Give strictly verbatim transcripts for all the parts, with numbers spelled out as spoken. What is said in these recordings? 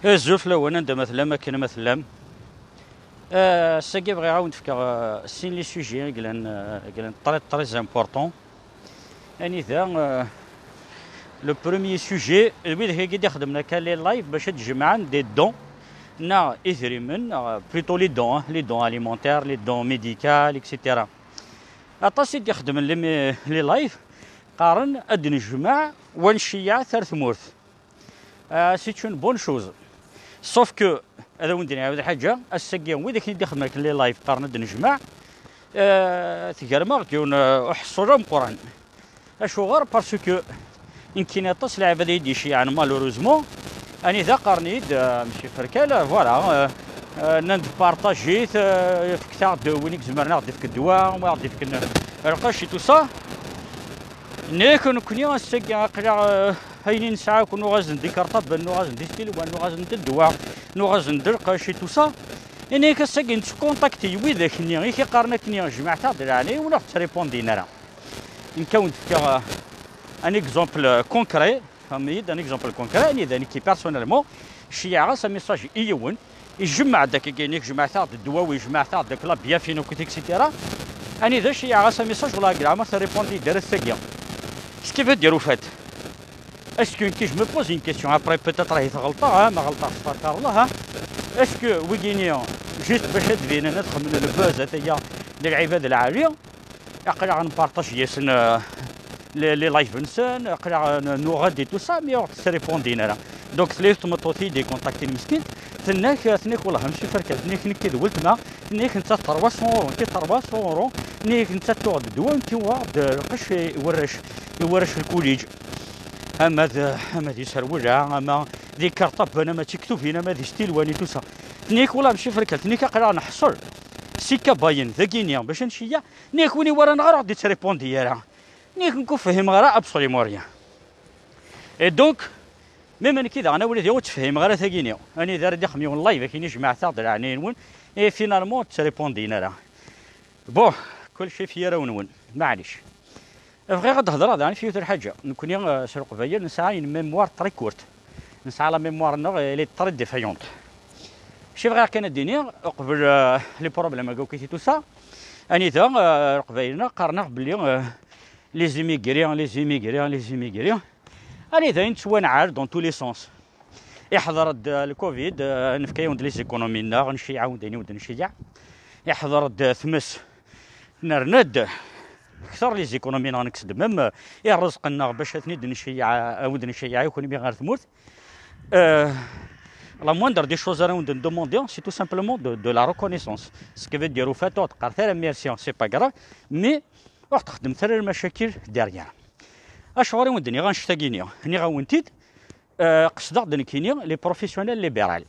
Azul fell-awen, anda ma tellam, akken ma tellam. Euh, ass-agi bɣiɣ ad wen-d-fkeɣ, euh, sin les sujets i yellan, euh, i yellan très, très important. Anida, euh, le premier sujet, d widak-agi d-ixedmen akka les lives bac ad d-jemɛen des dons, neɣ idrimen, neɣ plutôt les dons, hein, les dons alimentaires, les dons médicaux, et cetera. Aṭas i d-ixedmen les, les lives, qqaren ad d-nejmeɛ wa nceyyeɛ-t ar tmurt. Ah, c'est une bonne chose. Sauf que, ad awen-d-iniɣ yiwet lḥaǧa, ass-agi, wid akken i d-ixedmen akken les lives qqaren ad d-nejmeɛ, ah, tgerrem-aɣ-d yiwen, ah, uḥeṣṣul ameqqran. Acuɣer? Parce que nekkini aṭas lɛibad i d-iceyyɛen, malheureusement, anida qqaren-iyi-d, ah, monsieur Ferkal, ah, voilà, ah, ah, nnan-d partager-it, ah, fket-aɣ-d win i izemren ad aɣ-d-ifk ddwa, wa aɣ-d-ifken lqecc et tout ça. Nniɣ-ak nekkni ass-agi aql-aɣ, eh, ayen i nesɛa akk nuɣ-asen-d ikerṭaben, nuɣ-asen-d istilwan, nuɣ-asen-d ddwa, nuɣ-asen-d lqecc et tout ça. Ini-ak ass-agi nettkontakti widak-nni i k-iqqaren akkenni jmeɛt-aɣ-d leɛnaya-wen, ur ɣ-ttripondin ara. Nekk ad wen-d-fkeɣ, eh, un exemple concret, fehmem-iyi-d, un exemple concret, anida nekki personnellement ceyyɛeɣ-as un message i yiwen, ijemmeɛ-d akka-agi, jemɛet-aɣ-d ddwawi, jemɛet-aɣ-d akk la bienfin akkit, et cetera. Anida ceyyɛeɣ-as un message, wala gra ma trépondi-d ara ass-agi. Ce qui veut dire, au fait, est-ce que nekki, je me pose une question, après peut-être ahi tɣelṭeɣ, ah, ma ɣelṭeɣ, tbarek Allah, ah. Est-ce que wigini, juste bac ad d-binen, ad xedmen le buzz, ataya, d lɛibad lɛali, aql-aɣ npartaje-yasen, euh, les, les lives-nsen, aql-aɣ n-, nuɣal-d et tout ça, mais ur ɣ-ttripondin ara. Donc, tella yiwet tmeṭṭut i d-ikontaktin meskint, tenna-k, tenna-k, wellah, monsieur Ferkal, tenna-k, nekki d weltma, tenna-k, nettat trois cents euros, nekki trois cents euros, tenna-k, nettat tuɣ-d ddwa, nekki uɣeɣ-d lqecc i warrac, i warrac lkuliǧ. Ama d, ama d iserwula, ama d ikerṭaben, ama d tiktubin, ama d istilwan et tout ça. Tenna-k, wellah, monsieur Ferkal, tenna-k, aql-aɣ nḥeṣṣel s ikabayen dagini bac ad nceyyeɛ, tenna-k, win i wara neɣra ur ɣ-d-ittripondi ara. Nekk ur fhimeɣ ara absolument rien. Et donc, même nekki daɣen, a wladi, ur ttfehhimeɣ ara tagini. Anida ara d-ixdem yiwen live akken i jemɛet-aɣ-d leɛnaya-nwen, et finalement ur ttripondin ara. Bon, kullec ɣef yirawen-nwen, maɛlic. Bɣiɣ ad d-hedreɣ daɣen ɣef yiwet lḥaǧa. Nekkni, euh, s Leqbayel nesɛa une mémoire très courte. Nesɛa la mémoire-nneɣ, elle est très défaillante. Acu bɣiɣ kan ad d-iniɣ, uqbel, euh, les problèmes-agi akk et tout ça, anida, euh, Leqbayel-nneɣ qqaren-aɣ belli, euh, les immigrés, les immigrés, les immigrés. Anida i nettwanɛel dans tous les sens. Iḥḍer-d, euh, le covid, euh, nefka-yawen-d les économies-nneɣ, nceyyeɛ-awen-d ayen i wen-d-nceyyeɛ. Iḥḍer-d, euh, tmes, nerna-d kter les économies-nneɣ, nekkes-d même, euh, i rrezq-nneɣ bac ad ten-id-nceyyeɛ, ad wen-d-nceyyeɛ i kenwi ɣer tmurt. Euh, la moindre des choses ara wen-d-ndemandi, c'est tout simplement de, de la reconnaissance. Ce qui veut dire, au fait, ur ɣ-d-qqaret ara merci, c'est pas grave, mais ur ɣ-d-xeddmet ara lmacakil derrière. Acuɣer i wen-d-nniɣ annect-agi-nni? Nniɣ-awen-t-id, euh, qesdeɣ-d nekkini les professionnels libéraux.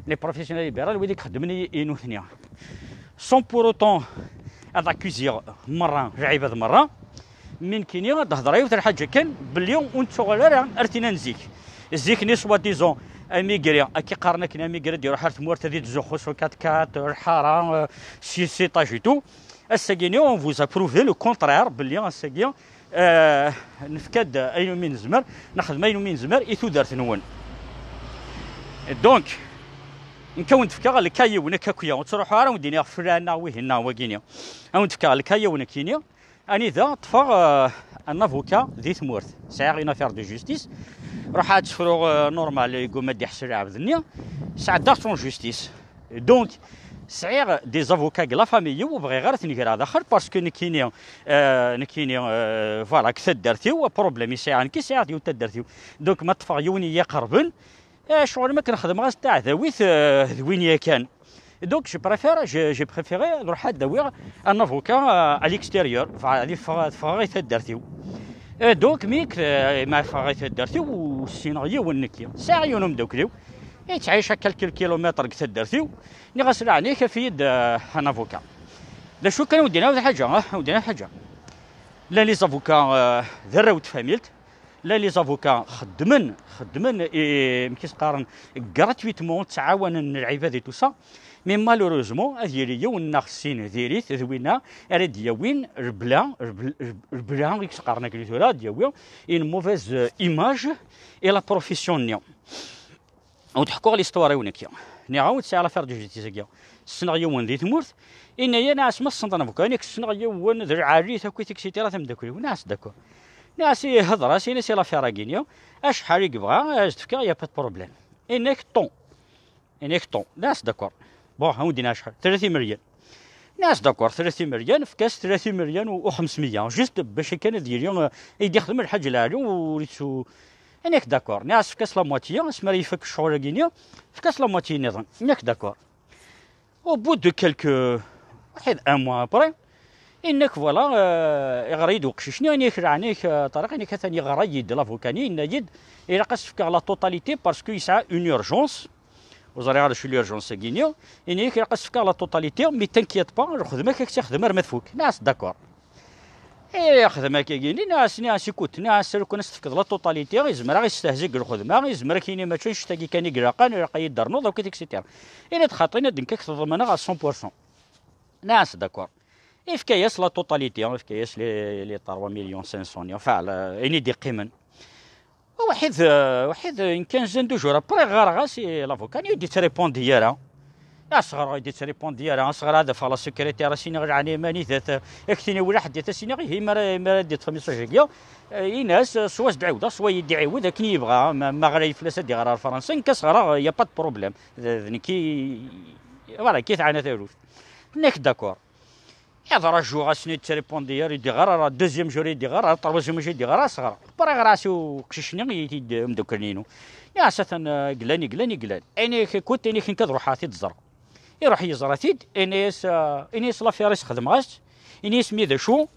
Les professionnels libéraux, wid i ixeddmen i, i nutni. Sans pour autant ad accusiɣ merra, lɛibad merra, mi nekkini ad d-hedreɣ yiwet lḥaǧa kan, belli ur nettuɣal ara ar tina n zik. Zik-nni, soi-disant, imigri, akka i qqaren akken, imigri ad iruḥ ar tmurt ad ittzuxxu s quatre-quatre, lḥara, euh, six, six étages et tout. Ass-agi-nni, on vous a prouvé le contraire, belli ass-agi, euh, nefka-d ayen umi nezmer, nexdem ayen umi nezmer i tudert-nwen. Donc, nekk ad wen-d-fkeɣ lkayiw, nekk akk-ya, ur ttruḥu ara wen-d-iniɣ flan neɣ wihin neɣ wagini. Ad wen-d-fkeɣ lkayiw nekkini, anida ṭṭfeɣ, euh, un avocat di tmurt. Sɛiɣ une affaire de justice. Ruḥeɣ ad tt-fruɣ, euh, normal, yegguma ad d-iḥess lɛebd-nni. Sɛeddaɣ-tt en justice. Donc, sɛiɣ des avocats deg la famille-iw, ur bɣiɣ ara ad ten-greɣ daxel, parce que nekkini, euh, nekkini, euh, voilà, deg taddart-iw, problème i sɛiɣ nekki, sɛiɣ-d yiwet taddart-iw. Donc, ma ṭṭfeɣ yiwen i yi-iqerben, eh, ccɣel ma akken xedmeɣ-as taɛdawit, euh, d win yakan. Donc, je préfère, je, j'ai préféré ad ruḥeɣ ad d-awiɣ un avocat, euh, à l'extérieur, enfin, ad ffɣeɣ, ad ffɣeɣ i taddart-iw. Eh, donc, mi k-, eh, ma ffɣeɣ i taddart-iw, ur ssineɣ yiwen nekki. Sɛiɣ yiwen umeddakel-iw, yettɛic à quelques kilomètres deg taddart-iw. Nniɣ-as, leɛnaya-k, af-iyi-d, euh, un avocat. D acu kan, ur d-yenna lḥaǧa, ah, ur d-yenna lḥaǧa. Llan les avocats, euh, d arraw n tfamilt. Llan les avocats xeddmen, xeddmen, eh, amek i s-qqaren, gratuitement, ttɛawanen lɛibad et tout ça. Mais malheureusement, ad yili yiwen neɣ sin diri-t, d winna ara d-yawin lebla, lebla, lebla, i s-qqaren akken tura, ad d-yawi une mauvaise, euh, image i la profession-nni. Ur d-ḥkuɣ l'histoire-iw nekki. Nniɣ-awen-d sɛiɣ l'affaire de justice-agi. Ssneɣ yiwen di tmurt, yenna-yi, nniɣ-as ma tessneḍ anabuka, nekk ssneɣ yiwen d lɛali-t akkit, et cetera, tamdakkel-iw. Nniɣ-as d'accord. Nniɣ-as i hḍer-as, ini-as i l'affaire-agi-nni, acḥal i yebɣa, ad as-d-fkeɣ, y a pas de problème. Yenna-k ton. Yenna-k ton. Nniɣ-as d'accord. Bon, a wen-d-iniɣ acḥal. Tlata imeryan. Nniɣ-as d'accord, tlata imeryan, efk-as tlata imeryan u, u xemsmeyya. Juste bac akken ad yili, eh, i d-ixdem lḥaǧ lɛali, ur yettu. Yenna-k d'accord. Nniɣ-as efk-as la moitié, asmi ara ifak ccɣel-agi-nni, efk-as la moitié nniḍen. Yenna-k d'accord. Au bout de quelques, waḥid un mois après, yenna-k voilà, eh, iɣer-iyi-d uqcic-nni, yenna-k leɛna-k, eh, Ṭariq, yenna-k atan yeɣra-yi-d l'avocat-nni, yenna-yi-d ilaq ad s-fkeɣ la totalité parce que yesɛa une urgence. Ur ẓriɣ ara d acu l'urgence-agi-nni. Yenna-k ilaq ad s-fkeɣ la totalité, mais t'inquiète pas, lxedma-k ad k-tt-ixdem arma tfuk. Nniɣ-as d'accord. Eh, ixdem akka-agi-nni, nniɣ-as, nniɣ-as écoute, nniɣ-as lukan ad s-tefkeḍ la totalité, yezmer ad ɣ-yestehzi deg lxedma, yezmer ad k-yini mačči annect-agi kan i ilaqen, ilaq ad yi-d-ternuḍ akkit, et cetera. Yenna-d xaṭi, yenna-d nekk ad k-t-ḍemneɣ à cent pour cent. Nniɣ-as d'accord. Yefka-yas la totalité, yefka-yas les, les trois millions cinq cent, enfin, la, ayen i d-iqqimen. Waḥid, eh, waḥid, eh, une quinzaine de jours après, ɣɣareɣ-as i l'avocat, ur d-yettripondi ara. Asɣer ur d-yettripondi ara, asɣer ad afeɣ la secrétaire, as-iniɣ leɛna iman-ik, ad ak-tini wala ḥedd, as-iniɣ ihi, mi ara, mi ara d-yeṭṭef message-agi, eh, ini-as, eh, soit ad d-ɛiwdeɣ, soit ad yi-d-iɛiwed akken yebɣa, ma, ma ɣlay fell-as ad iɣer ar Fransa, nekk asɣer, eh, y a pas de problème. D, d nekk i, voilà, ki teɛna taruft. Nekk d'accord. Iḍ rajuɣ-asen i d-ttripondi, ur d-iɣer ara, deuxième jour i d-iɣer ara, troisième jour i d-iɣer ara, asɣer. Après ɣer-as i uqcic-nni, i t-id umdakkel-inu. Nniɣ-as atan, eh, glan, glan, glan. Ini-ak, écoute, ini-ak nekk ad ruḥeɣ ad t-id-ẓreɣ. Iruḥ yeẓra-t-id, ini-as, eh, ini-as l'affaire-is xedmeɣ-as, ini-as mi d acu,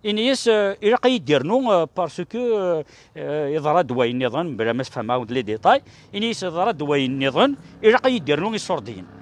ini-as, eh, ilaq ad yi-d-irnu, eh, parce que, eh, eh, yeḍra-d wayen nniḍen, bla ma tfehmeḍ les détails, ini-as yeḍra-d wayen nniḍen, ilaq ad yi-d-irnu iṣurdiyen.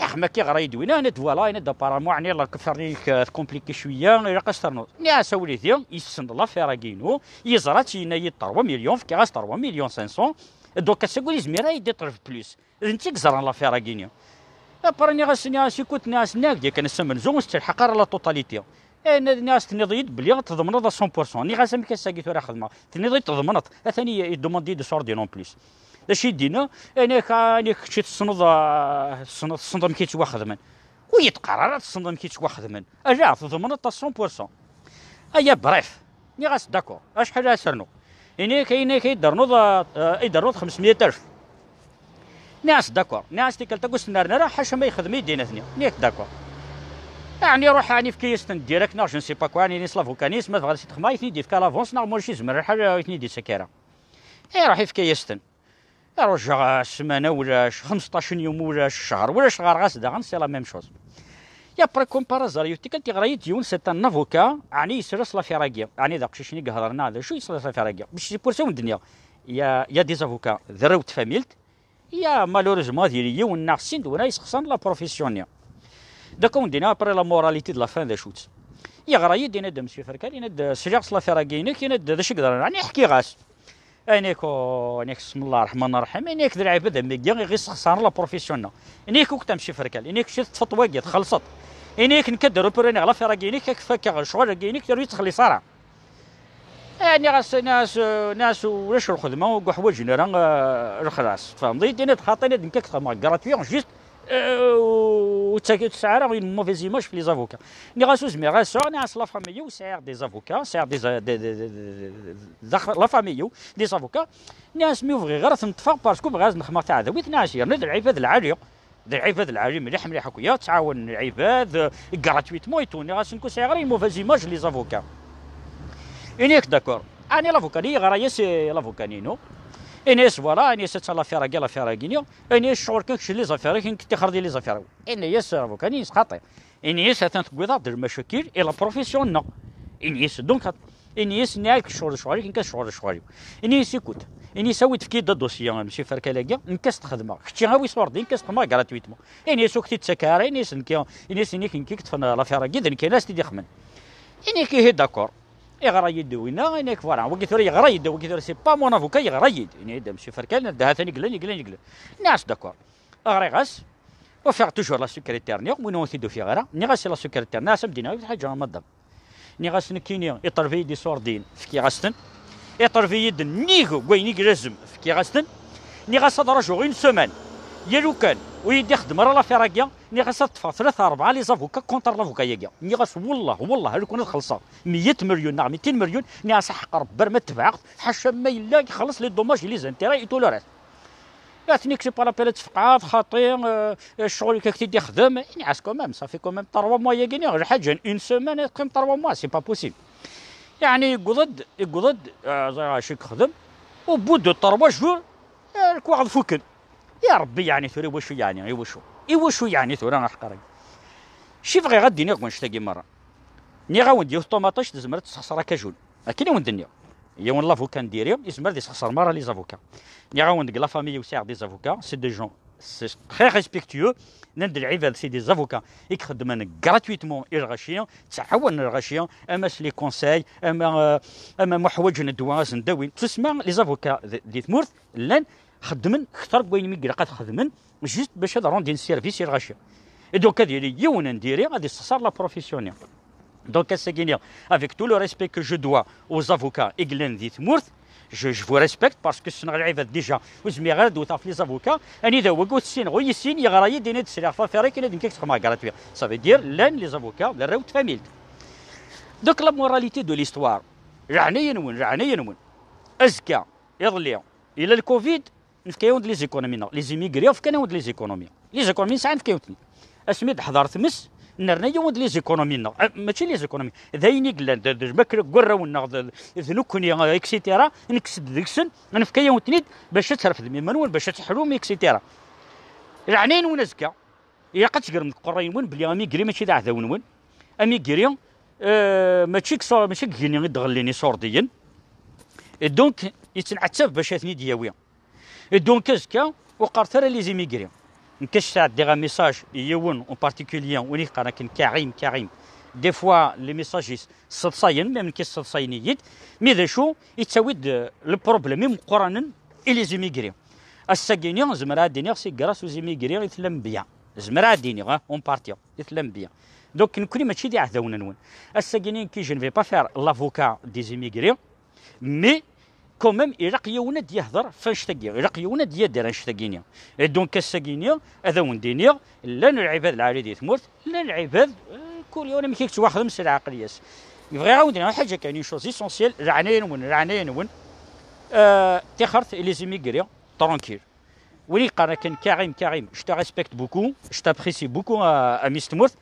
Ax, ma k-iɣra-yi-d winna, yenna-d voilà, yenna-d apparemment, ɛni la affaire-ik, eh, tcompliqué cwiya, ilaq ad s-ternuḍ. Nniɣ-as a wlidi, yessen l'affaire-agi-inu, yeẓra-tt, yenna-yi-d trois millions, fkiɣ-as trois millions cinq cents, donc ass-agi ur yezmir ara ad yi-d-iṭleb plus. D netta i yeẓran l'affaire-agi-nni. Après nniɣ-as, nniɣ-as, écoute, nniɣ-as, nniɣ-ak-d yakan ass amenzu, ur s-telḥaq ara la totalité. Eh, nniɣ-as, tenniḍ-iyi-d belli tḍemneḍ à cent pour cent. Nniɣ-as, amek ass-agi tura xedmeɣ? Tenniḍ-iyi-tḍemneḍ. Atan i, i demande-iyi-d iṣurdiyen en plus. D acu i d-yenna? Eh, nniɣ-ak, ah, nniɣ-ak kečč tessneḍ, ah, tessneḍ, tessneḍ amek i ttwaxedmen. Ur yi-d-qqar ara tessneḍ amek i ttwaxedmen. Ala, tḍemneḍ à cent pour cent. Aya, bref. Nniɣ-as d'accord, acḥal ara s-rnuɣ? Ini-ak, ini-ak, i d-ternuḍ, eh, i d-ternuḍ xemsmiyya alef. Nniɣ-as d'accord, nniɣ-as tikkelt-agi ur s-nerna ara, ḥaca ma yexdem-iyi-d inatni. Nniɣ-ak d'accord. Ɛni ruḥ, ɛni yefka-yas-ten direct neɣ je ne sais pas quoi, ɛni s l'avocat-nni, ma tebɣa ad s-id-xedmeɣ, i ten-id-yefka l'avance, neɣ ma ulac, yezmer lḥal, eh, i ten-id-yettak ara. Iruḥ yefka-yas-ten. Rujaɣ ssmana ulac, xemseṭṭac n yum ulac, ccher ulac, ɣer ɣas daɣen c'est la même chose. Et après, comme par hasard, yiwet tikkelt yeɣra-yi-d yiwen, c'est un avocat, ɛni yesra s l'affaire-agi, ɛni d aqcic-nni i ihedren neɣ d acu, yesra s l'affaire-agi. Bac c'est pour ça i wen-d-nniɣ, il y a, il y a des avocats d arraw n tfamilt, il y a malheureusement ad yili yiwen neɣ sin d win ay yessexṣaren la profession-nni. Donc a wen-d-iniɣ après la moralité de la fin d acu-tt. Yeɣra-yi-d, yenna-d monsieur Ferkal, yenna-d sliɣ s l'affaire-agi-inek, yenna-d d acu i yeḍran, ɛni ḥkiɣ-as. Ini-ak, oh, ini-ak, بسم الله الرحمن الرحيم, ini-ak d lɛibad am wigi i ɣ-yessexṣaren la profession-nneɣ. Ini-ak, uktam si Ferkal, ini-ak, kečč teṭṭfeḍ wagi, txellṣeḍ. Ini-ak, nekk ad d-repreniɣ l'affaire-agi-inek, ad k-fkeɣ lecɣal-agi-inek, ur yettxelliṣ ara. Eh, nniɣ-as, nniɣ-as, nniɣ-as, ulac lxedma, ur ḥwaǧen ara, eh, lexlaṣ. Tfehmeḍ-iyi-d, ini-d xaṭi, ini-d nekk ad k-xedmeɣ gratuit, juste, eh, ur tt-, ur tesɛi ara une mauvaise image في les avocats. Nniɣ-as ur zmireɣ ad sɛuɣ, nniɣ-as la famille-iw sɛiɣ des avocats, sɛiɣ des, des, des, des, des, des, la famille-iw, des avocats. Nniɣ-as mi ur bɣiɣ ara ad ten-ṭṭfeɣ parce que bɣiɣ ad nexmeɣ taɛdawit, nniɣ-as yerna d lɛibad lɛali, d lɛibad lɛali mliḥ mliḥ akk, ya ttɛawanen lɛibad, eh, gratuitement et tout. Nniɣ-as nekk ur sɛiɣ ara une mauvaise image les avocats. Ini-ak d'accord. Ɛni l'avocat-nni yeɣra-yas i l'avocat-nni-inu. Ini-as voilà, ini-as attan l'affaire-agi, l'affaire-agi-nni. Ini-as ccɣel kan kečč les affaires-ik, nekk ttixer di les affaires-iw. Ini-as l'avocat-nni xaṭi. Ini-as atan tewwiḍ-aɣ-d lmacakil i la profession-nneɣ. Ini-as donc, ini-as nniɣ-ak ccɣel ccɣel-ik, nekk ad ccɣel ccɣel-iw. Ini-as écoute, ini-as awi-d efk-iyi-d adossier, monsieur Ferkal-agi, nekk ad s-t-xedmeɣ. Kečči awi ṣṣurdi, nekk ad s-t-xedmeɣ gratuitement. Ini-as ur k-t-id-ttak ara, ini-as nekk, ini-as nekk, nekk i yeṭṭfen l'affaire-agi, d nekk i as-t-id-ixedmen. Ini-ak ihi d'accord. Iɣra-yi-d winna, ini-ak voilà, wagi tura yeɣra-yi-d, wagi tura c'est pas mon avocat, yeɣra-yi-d. Ini-ak-d monsieur Ferkal, d ha-t-an i yellan, i yellan, i yellan. Nniɣ-as d'accord. Ɣriɣ-as, ufiɣ toujours la secrétaire-nni, win ur t-id-ufiɣ ara. Nniɣ-as i la secrétaire, nniɣ-as a m-d-iniɣ yiwet lḥaǧa a madame. Nniɣ-as nekkini, iṭleb-iyi-d iṣurdiyen, fkiɣ-as-ten. Iṭleb-iyi-d nnig n wayen i ilazem, fkiɣ-as-ten. Nniɣ-as ad rajuɣ une semaine. Ya lukan ur yi-d-ixeddem ara l'affaire-agi, nniɣ-as ad ṭṭfeɣ tlata rebɛa les avocats contre l'avocat-agi. Nniɣ-as: "Wellah, wellah, a lukan ad xellṣeɣ meyya melyun neɣ mitin melyun", nniɣ-as: "Aḥeqq Rebbi, ar ma tebɛeɣ-t, ḥaca ma yella ixelleṣ les dommages et les intérêts et tout le reste." Atni c'est pas la peine ad tfeqɛeḍ, xaṭi, euh, ccɣel-ik ad k-t-id-ixdem. Nniɣ-as: "Quand même, ça fait quand même trois mois-yagi", nniɣ, lḥaǧa n une semaine ad teqqim trois mois, c'est pas possible. Yeɛni yewweḍ-d, yewweḍ-d, euh, ẓriɣ acu i yexdem. Au bout de trois jours, eh, lekwaɣeḍ fukken. Ya Rebbi, yeɛni tura i wacu, yeɛni i wacu? I wacu yeɛni tura, aḥeqq-agi? Ci bɣiɣ ad d-iniɣ deg wannect-agi merra. Nniɣ-awen-d yiwet ṭumaṭic tezmer ad tessexṣer akajun. Akken i wen-d-nniɣ. Yiwen l'avocat n diri yezmer ad yessexṣer merra les avocats. Nniɣ-awen deg la famille-iw sɛiɣ des avocats, c'est des gens, c'est très respectueux. Nnan-d lɛibad c'est des avocats i ixeddmen gratuitement i lɣaci, ttɛawanen lɣaci, ama s les conseils, ama, euh, ama ma ḥwaǧen ddwa ad sen-d-awin. Tusma les avocats d-, di tmurt llan xeddmen kter n wayen mi ilaq ad xedmen, juste bac ad rendin service i lɣaci. Et donc ad yili yiwen n diri ad yessexṣer la profession-nni. Donc ass-agi-nni, avec tout le respect que je dois aux avocats i yellan di tmurt, je, je vous respecte parce que ssneɣ lɛibad déjà, ur zmireɣ ara ad wteɣ ɣef les avocats, anida wagi ur t-ssineɣ, ur yessin, yeɣra-yi-d, yenna-d sliɣ ɣef l'affaire-agi, ad nekk ttxemmeɣ gratuit. Ça veut dire, llan les avocats d arraw n tfamilt. Donc la moralité de l'histoire, leɛnaya-nwen, leɛnaya-nwen. Azekka, iḍelli, yella le covid, nefka-yawen-d les économies-nneɣ. Les immigrés fkan-awen-d les économies. Les économies nesɛa nefka-yawen-ten-id. Asmi d-teḥḍer tmes, nerna-yawen-d les économies-nneɣ. Ah, mačči les économies. D ayen i yellan, d, d lmakla n warraw-nneɣ, d, d nekkni, ah, et cetera. Nekkes-d deg-sen, nefka-yawen-ten-id bac ad trefdem iman-nwen, bac ad teḥlum, et cetera. Leɛnaya-nwen azekka. Ilaq ad tegrem deg uqerray-nwen belli amigri mačči d aɛdaw-nwen. Amigri, euh, mačči deg so-, mačči deg igenni i d-ɣellin iṣurdiyen. Et donc, yettenɛettab bac ad ten-id-yawi. Et donc, azekka, ur qqaret ara les immigrés. Nekk ad s-sɛeddiɣ un message i yiwen en particulier, win i yeqqaren akken Karim, Karim. Des fois, les messages-is sseḍsayen, même nekk sseḍsayen-iyi-d. Mi d acu, yettawi-d, euh, le problème imeqqranen i les immigrés. Ass-agi-ni, zemreɣ ad d-iniɣ, c'est grâce aux immigrés i tellam bien. Zemreɣ ad d-iniɣ, ah, en partie, i tellam bien. Donc, nekkni mačči d iɛdawen-nwen. Ass-agi-ni, nekki, je ne vais pas faire l'avocat des immigrés, mais quand même, ilaq yiwen ad d-yehder f annect-agi, ilaq yiwen ad d-yader annect-agi-ni. Et donc, ass-agi-ni, ad awen-d-iniɣ, llan lɛibad lɛali di tmurt, llan lɛibad, euh, kul yiwen amek i yettwaxdem s lɛaqliya-s. Bɣiɣ ad awen-d-iniɣ ḥaǧa kan, une chose essentielle, leɛnaya-nwen, leɛnaya-nwen, euh, tixert i les immigrés, tranquille. Win i yeqqaren akken Karim, Karim, je te respecte beaucoup, je t'apprécie beaucoup, a, a Miss Tmurt,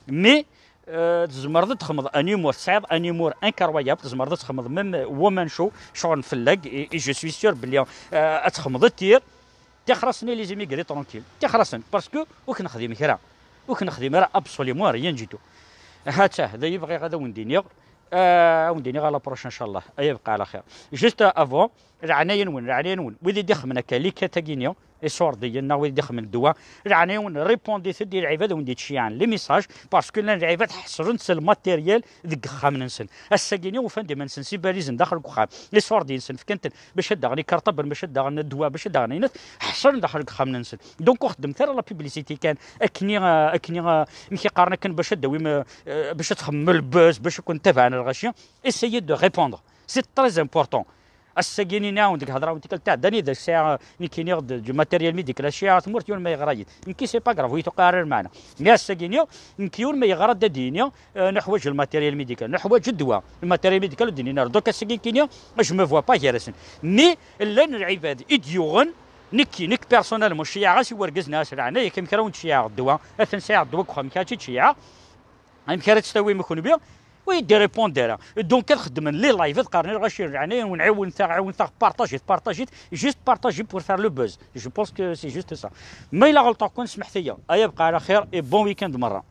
mais, euh, tzemreḍ ad txedmeḍ un humour, tesɛiḍ un humour incroyable, tzemreḍ ad txedmeḍ même woman show, ccɣel n flag, et, et je suis sûr belli, euh, ad txedmeḍ tir, tixer-asen i les immigrés tranquille, tixer-asen, parce que ur k-nexdim kra, ur k-nexdim ara absolument rien du tout. Ha-tt-ah, d ayen bɣiɣ ad awen-d-iniɣ, euh, ad awen-d-iniɣ à la prochaine, inchallah, ay abqa ɛla xir. Juste avant, leɛnaya-nwen, leɛnaya-nwen, wid i d-ixedmen akka, les cas-agi-ni, iṣurdiyen, neɣ wid i d-ixedmen ddwa, leɛnaya-nwen, répondit-d i lɛibad i wen-d-yettceyyiɛen les messages, parce que llan lɛibad ḥeṣlen s lmatériel deg yexxamen-nsen. Ass-agi-ni, ufan-d iman-nsen s ibalizen daxel deg uxxam, iṣurdiyen-nsen fkan-ten bac ad d-aɣen ikarṭablen, bac ad d-aɣen ddwa, bac ad d-aɣen ayen, ḥeṣlen daxel deg yexxamen-nsen. Donc, ur xeddmet ara la publicité kan, akken i, euh, akken i, euh, amek i qqaren akken, bac ad d-tawim, euh, euh, bac ad txemmem le buzz, bac ad ken-tabɛen lɣaci. Essayez de répondre. C'est très important. Ass-agi-ni nniɣ-awen-d deg hedra-awen tikkelt tɛeddan, i d sɛiɣ, nekkini, d, du matériel médical, sɛiɣ tmurt yiwen ma yeɣra-yi-d. Nekki, c'est pas grave, ur yi-tuqiɛ ara lmeɛna. Mais ass-agi-ni, nekk yiwen ma yeɣra-d ad d-yini, euh, neḥwaǧ le matériel médical, neḥwaǧ ddwa, le matériel médical ur d-nnin ara. Donc ass-agi nekkini, je me vois pas gar-asen. Mais llan lɛibad i d-yuɣen, nekki, nekk personnellement, ceyɛeɣ-as i wergaz-nni, as leɛnaya-k, amek ara wen-d-ceyɛeɣ ddwa? Atan sɛiɣ ddwa deg uxxam, nekk ad tt-id-ceyɛeɣ. Amek ara tt-tawim kunwi? Ur yi-d-irripond ara. Donc ad xeddmen les live, ad qqaren i lɣaci, leɛnaya-nwen, ɛiwnet-aɣ, ɛiwnet-aɣ, partagez, partagez, juste partagez pour faire le buzz. Je pense que c'est juste ça. Ma yella ɣelṭeɣ-ken, smeḥt-iyi. Ay abqa ɛla xir et bon week-end merra.